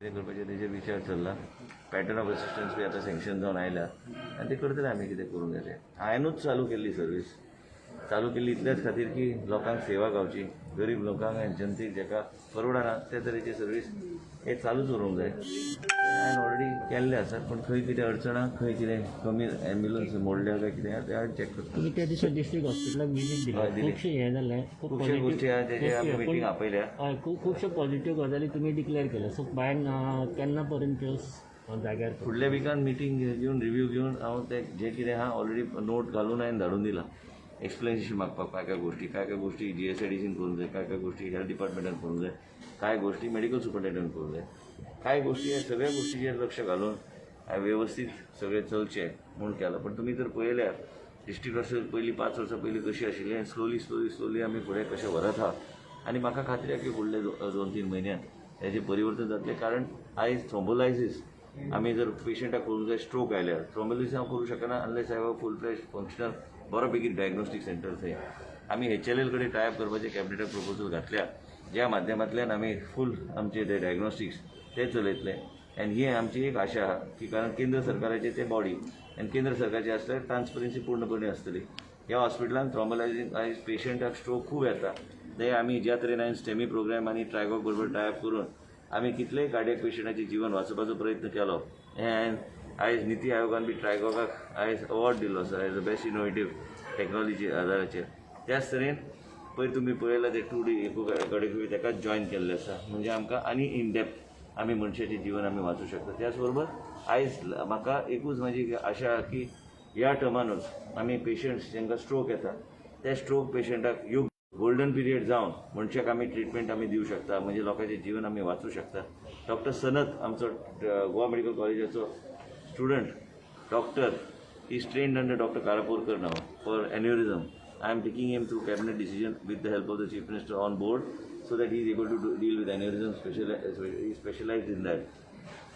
कितें करपाचें तेजेर विचार चल्ला. पॅटर्न ऑफ असिस्टन्स बी आतां सँक्शन जावन आयल्या आनी ते करतले. आमी कितें करूंक जाय तें हांवेंनूच चालू केल्ली सर्वीस. चालू केल्ली इतल्याच खातीर की लोकांक सेवा गावची, गरीब लोकांक आनी जनतेक जाका परवडना ते तरेची सर्वीस हे चालूच उरूंक जाय. हांवें ऑलरेडी केल्लें आसा, पूण खंय कितें अडचणां, खंय कितें कमी, ॲम्ब्युलन्स मोडल्या काय कितें आहा, तें हांवें चॅक करता. तुमी त्या दिसा डिस्ट्रिक्ट हॉस्पिटलाक विजीट दिली. हय, दिली. खुबशे हें जालें, खूब खुबश्यो गोश्टी आहा तेजेर आमी मिटींग आपयल्या. हय, खूब खुबश्यो पॉझिटिव्ह गजाली तुमी डिक्लेअर केल्या. सो बायन केन्ना पर्यंत त्यो जाग्यार फुडल्या विकान मिटींग घेवन, रिव्यू घेवन हांव ते जे कितें आहा ऑलरेडी नोट घालून हांवें धाडून दिलां एक्सप्लेनेशन मागपाक. काय काय गोश्टी, काय काय गोश्टी जीएसआयडीसीन करूंक जाय, काय काय गोश्टी हेल्थ डिपार्टमेंटान करूंक जाय, काय गोश्टी मेडिकल सुपरिटेंडंटान करूंक जाय, काय गोश्टी, ह्या सगळ्या गोश्टीचेर लक्ष घालून हांवें वेवस्थीत सगळें चलचें म्हूण केलां. पण तुमी जर पळयल्यार डिस्ट्रिक्ट हॉस्पिटल पयलीं, 5 वर्सां पयलीं कशी आशिल्ली आनी स्लोली स्लोली स्लोली आमी फुडें कशें व्हरत आहा आनी म्हाका खात्री आहा की फुडले 2-3 म्हयन्यात हेजें परिवर्तन जातलें. कारण आयज थ्रोम्बोलायसीस आमी जर पेशंटाक करूंक जाय, स्ट्रोक आयल्यार थ्रोम्बोलायसीस हांव करूं शकना unless I have full fledge functional बरो पैकी डायग्नोस्टीक सेंटर. थंय आमी एचएलएल कडेन टायअप करपाचें कॅबिनेटाक प्रपोजल घातल्या, ज्या माध्यमांतल्यान आमी फूल आमचे ते डायग्नोस्टिक्स ते चलयतले. आनी ही आमची एक आशा आहा की कारण केंद्र सरकाराचे ते बॉडी आनी केंद्र सरकारचे आसल्यार ट्रान्सपरन्सी पूर्णपणे आसतली. ह्या हॉस्पिटलान थ्रोम्बोलायझींग, आयज पेशंटाक स्ट्रोक खूब येता, ते आमी ज्या तरेन हांवें स्टेमी प्रोग्राम आनी ट्रायगॉक बरोबर टायअप करून आमी कितलेय कार्डियक पेशंटाचें जिवन वाचोवपाचो प्रयत्न केलो, हें हांवें आयज निती आयोगान बी ट्रायगॉकाक आयज अवॉर्ड दिलो आसा as a best innovative technology आदाराचेर. त्याच तरेन पयर तुमी पळयलां ते 2D echocardiography ताकाच जॉयन केल्लें आसा. म्हणजे आमकां आनी इन डेप्थ आमी मनशाचें जिवन आमी वाचूं शकता. त्याच बरोबर आयज म्हाका एकूच म्हाजी आशा आहा की ह्या टर्मानूच आमी पेशंट्स जांकां स्ट्रोक येता, त्या स्ट्रोक पेशंटाक योग्य गोल्डन पिरियड जावन मनशाक आमी ट्रिटमेंट आमी दिवं शकता, म्हणजे लोकांचें जीवन आमी वाचूं शकता. डॉक्टर सनत आमचो गोवा मेडिकल कॉलेजाचो student doctor is trained under Doctor Karapurkar now for aneurysm. I am taking him through cabinet decision with the help of the Chief Minister on board so that he is able to deal with aneurysm, he is specialized in that.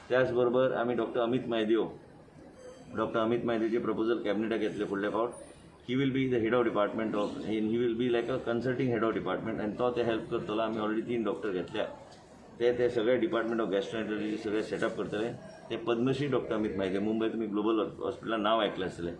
त्याचबरोबर आमी doctor Amit Maydeo, doctor Amit मायदेवचे proposal कॅबिनेटाक येतले फुडले फावट. He will be the head of department of, he will be like a consulting head of department आनी तो ते हेल्प करतलो. आमी ऑलरेडी तीन डॉक्टर घेतल्या, ते ते सगळे डिपार्टमेंट ऑफ गॅस्ट्रोएंट्रोलॉजी सगळे सेटअप करतले. ते पद्मश्री डॉक्टर अमित मायदेव, मुंबय तुमी ग्लोबल हॉस्पिटलान नांव आयकलें आसतलें.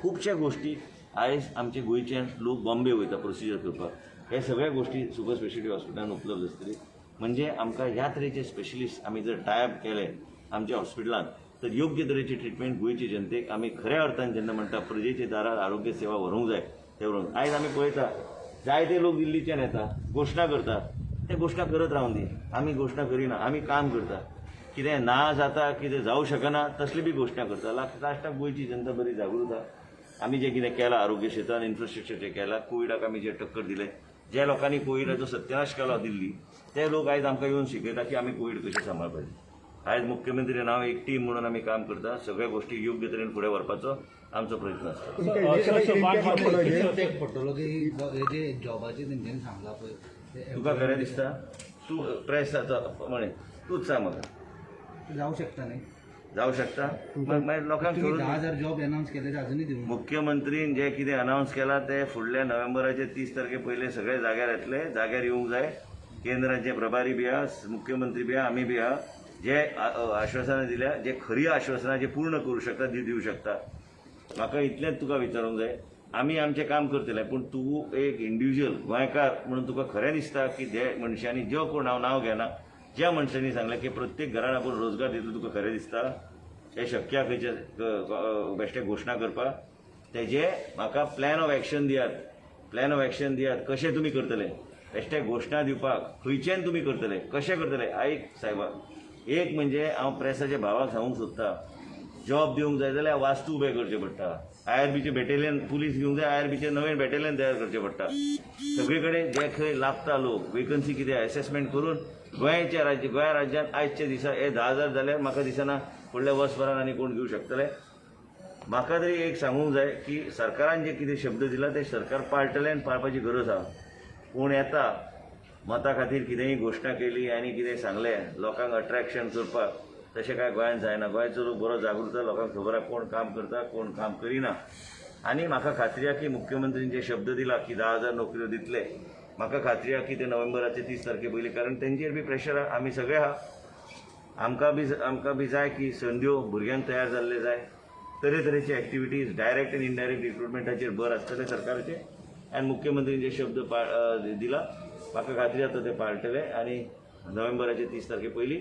खुबश्या गोश्टी, आयज आमचे गोंयचे लोक बॉम्बे वयता प्रोसिजर करपाक, हे सगळ्या गोश्टी सुपर स्पेशलिटी हॉस्पिटलान उपलब्ध आसतली. म्हणजे आमकां ह्या तरेचे स्पेशलिस्ट आमी जर टायअप केले आमच्या हॉस्पिटलान तर योग्य तरेची ट्रिटमेंट गोंयचे जनतेक आमी खऱ्या अर्थान जेन्ना म्हणटा प्रजेचे दारार आरोग्य सेवा व्हरूंक जाय, ते व्हरूंक. आयज आमी पळयता, जायते लोक दिल्लीच्यान येता, घोशणा करता. ते घोशणा करत रावून दी, आमी घोशणा करिना, आमी काम करता. कितें ना जाता, कितें जावं शकना, तसली बी घोशणा करता. लास्टाक गोंयची जनता बरी जागृत आहा. आमी जें कितें केलां आरोग्य क्षेत्रान, इन्फ्रास्ट्रक्चर जें केलां, कोविडाक आमी जे टक्कर दिले, ज्या लोकांनी कोविडाचो सत्यानाश केलो दिल्ली, ते लोक आयज आमकां येवन शिकयता की आमी कोवीड कशें सांबाळपाचें. आयज मुख्यमंत्री नांव एक टीम म्हणून आमी काम करता. सगळ्या गोश्टी योग्य तरेन फुडें व्हरपाचो आमचो प्रयत्न आसता. इम्पॅक्ट पडटलो की हे जे जॉबाचे तेंच्यांनी सांगला पळय ते तुका खरें दिसता? तूं प्रेसाचो म्हणे, तूच सांग म्हाका. जावं शकता न्ही? जावं शकता. मागीर लोकांक तुमी सोडून 10,000 जॉब अनाउन्स केले, ते अजुनूय दिवंक ना. मुख्यमंत्रीन जे कितें अनावन्स केलां ते फुडल्या नोव्हेंबराचे 30 तारखे पयले सगळे जाग्यार येतले. जाग्यार येवंक जाय. केंद्राचे प्रभारी बी आहा, मुख्यमंत्री बी आहा, आमी बी आहा. जे आश्वासनां दिल्या, जे खरी आश्वासनां जे पूर्ण करूं शकता ती दिवं शकता. म्हाका इतलेंच तुका विचारूंक जाय, आमी आमचें काम करतले, पूण तूं एक इंडिविज्युअल गोंयकार म्हणून तुका खरें दिसता की जे मनशांनी, ज्यो कोण, हांव नांव घेना, ज्या मनशांनी सांगलें की प्रत्येक घरान आपूण रोजगार दितलो, तुका खरें दिसता हे शक्य आहा? खंयचे बेश्टे घोशणा करपाक तेजे म्हाका प्लॅन ऑफ एक्शन दियात, प्लॅन ऑफ एक्शन दियात. कशें तुमी करतले? बेश्टे घोशणा दिवपाक खंयच्यान तुमी करतले, कशें करतले? आयक सायबा, एक म्हणजे हांव प्रेसाच्या भावाक सांगूंक सोदता, जॉब दिवंक जाय जाल्यार वास्तू उबे करचे पडटा. आयआरबीचे बॅटेलियन पुलीस घेवंक जाय, आयआरबीचे नवें बॅटेलियन तयार करचें पडटा. सगळे कडेन जे खंय लागता लोक, वेकन्सी कितें एसेसमेंट करून गोंयच्या राज्य गोंया राज्यांत आयच्या दिसा हे 10,000 जाल्यार म्हाका दिसना फुडल्या वर्सभरान आनी कोण घेवं शकतले. म्हाका तरी एक सांगूंक जाय की सरकारान जे कितें शब्द दिला ते सरकार पाळटलें आनी पाळपाची गरज आहा. कोण येता मता खातीर कितेंय घोशणा केली आनी कितें सांगलें लोकांक अट्रॅक्शन करपाक, तशें कांय गोंयांत जायना. गोंयचो लोक बरो जागृत आहा. लोकांक खबर आहा कोण काम करता, कोण काम करिना. आनी म्हाका खात्री आहा की मुख्यमंत्रीन जे शब्द दिला की 10,000 नोकऱ्यो दितले, म्हाका खात्री आहा की ते नोव्हेंबराचे 30 तारखे पयलीं, कारण तेंचेर बी प्रेशर आहा, आमी सगळे आहा. आमकां बी जाय की संद्यो भुरग्यांक तयार जाल्ले जाय. तरेतरेचे एक्टिविटीज, डायरेक्ट आनी इनडायरेक्ट रिक्रुटमेंटाचेर भर आसतले सरकाराचे आनी मुख्यमंत्रीन जे शब्द दिला, म्हाका खात्री आसा ते पाळटले आनी नोव्हेंबराचे 30 तारखे पयलीं,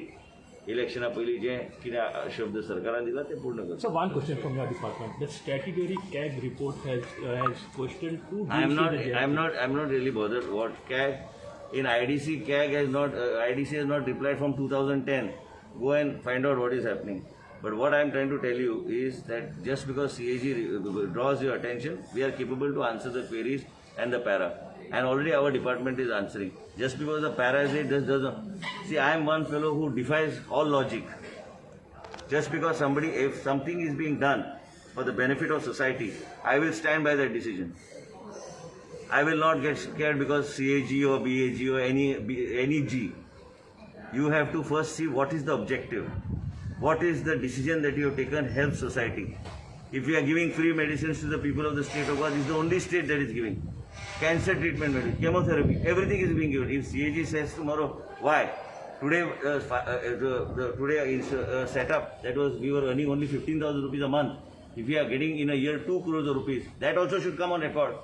इलेक्शना पयलीं जे कितें शब्द सरकारान दिला ते पूर्ण करतले. So one question from your department. The statutory CAG report has questioned two I am deals not. with the I am not. I am not really bothered what CAG. In IDC, CAG has not. IDC has not replied from 2010. Go and find out what is happening. But what I am trying to tell you is that just because CAG draws your attention, we are capable to answer the queries and the para. And already our department is answering. Just because the para is it, this doesn't. See, I am one fellow who defies all logic. Just because somebody, if something is being done for the benefit of society, I will stand by that decision. I will not get scared because CAG or BAG or any G. You have to first see what is the objective. What is the decision that you have taken helps society. If you are giving free medicines to the people of the state of Goa, this is the only state that is giving. Cancer treatment, medicine, chemotherapy, everything is being given. If CAG says tomorrow, why? Today, today is set up that was we were earning only 15,000 rupees a month. If we are getting in a year 2 crores of rupees, that also should come on record.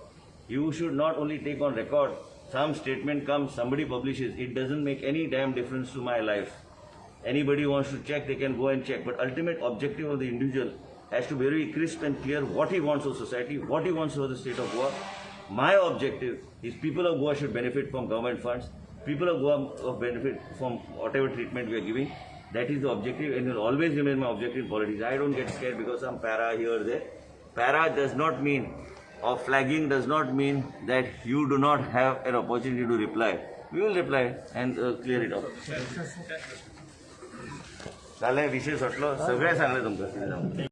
You should not only take on record, some statement comes, somebody publishes, it doesn't make any damn difference to my life. Anybody wants to check, they can go and check. But ultimate objective of the individual has to be very crisp and clear what he wants for society, what he wants for the state of Goa. My objective is people of Goa should benefit from government funds. People of Goa of benefit from whatever treatment we are giving. That is the objective and will always remain my objective in politics. I don't get scared because some para here or there. Para does not mean or flagging does not mean that you do not have an opportunity to reply. We will reply and clear it up. जालें, विशय सुटलो. सगळें सांगलें तुमकां.